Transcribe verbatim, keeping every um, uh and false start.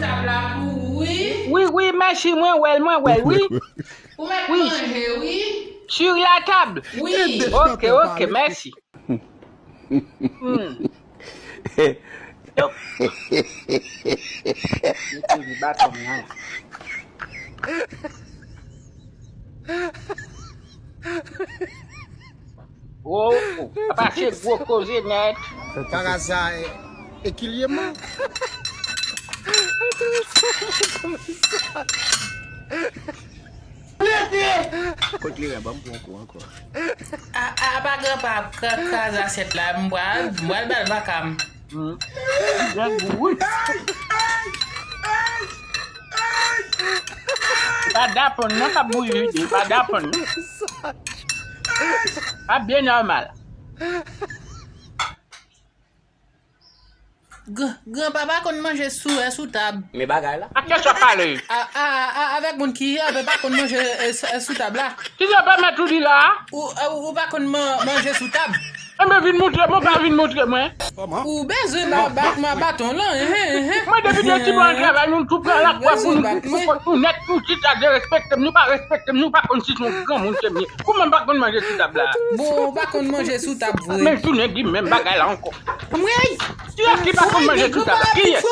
Tab la pou ou, wi. Wi, wi, mèsi, mwen wè l, mwen wè l, wi. Ou mèt manje, wi. Sur la table. Wi. Ok, ok, mèsi. Hmm. Yo. Yo tire baton m nan. Oh, oh, papa se gwo koze nèt. Par hasard, e, e ki lye man? Kot li wè ban m pran kou ankò. A, a, apa granpa ap kra- kraze asyèt la, m pral, m pral ba l vaka m. Hmm. Nèg wi. Pa daponn non k ap bouyi vide, pa daponn non. Pa byen nòmal. Gran- Granpa pa konn manje sou, e, sou tab. Men bagay la. A kè sa pale? A, a, a, avèk moun ki, e, pa konn manje, e, s- e, sou tab la. Ki sa pèmèt ou di la? Ou, e, ou pa konn man- manje sou tab. Enben vin montre mwen, pa vin montre mwen. Ou bezwen ba- bat mwen baton lan, enhen, enhen. Mwen depi de ti bon travay nou tou pran lakwa pou nou pou kont nou nèt, nou chita derespekte m, nou pa respekte m, nou pa konn si se yon granmoun ke m ye. Kouman m pa konn manje sou tab la? Bon, ou pa konn manje sou tab vre. Men jounen di menm bagay la ankò. Mwen! Kiyès ki pa konn manje sou tab la? Kiyès?